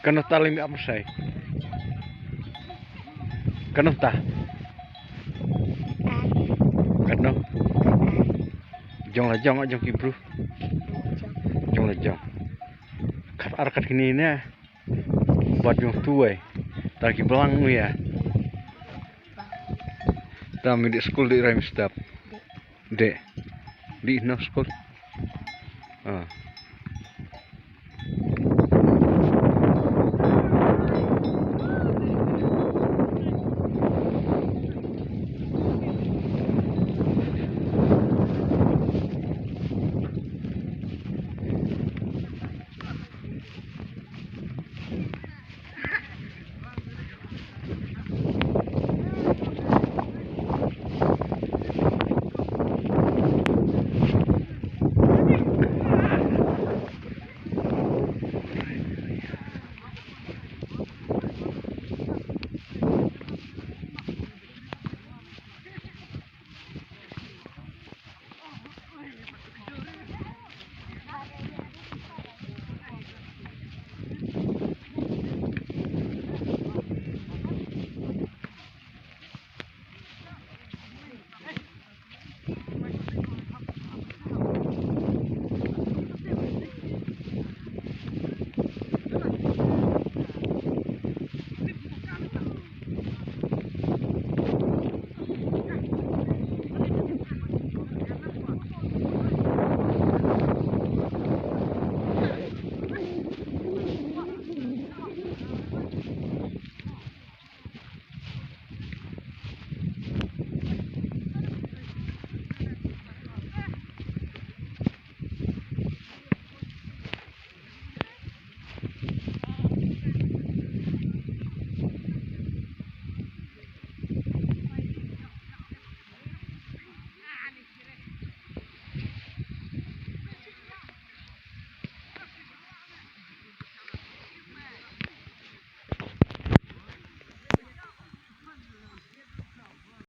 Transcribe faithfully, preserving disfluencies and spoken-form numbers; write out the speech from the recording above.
Katno ta lei mi ap masai? Katno ta? Katno? Jong la jong, jong ki bru. Jong la jong. Kat ar kat kini ne. Bad jong tu wei. Ta ki blang ya. Ta mi di school di rai mi step. De. Di no school.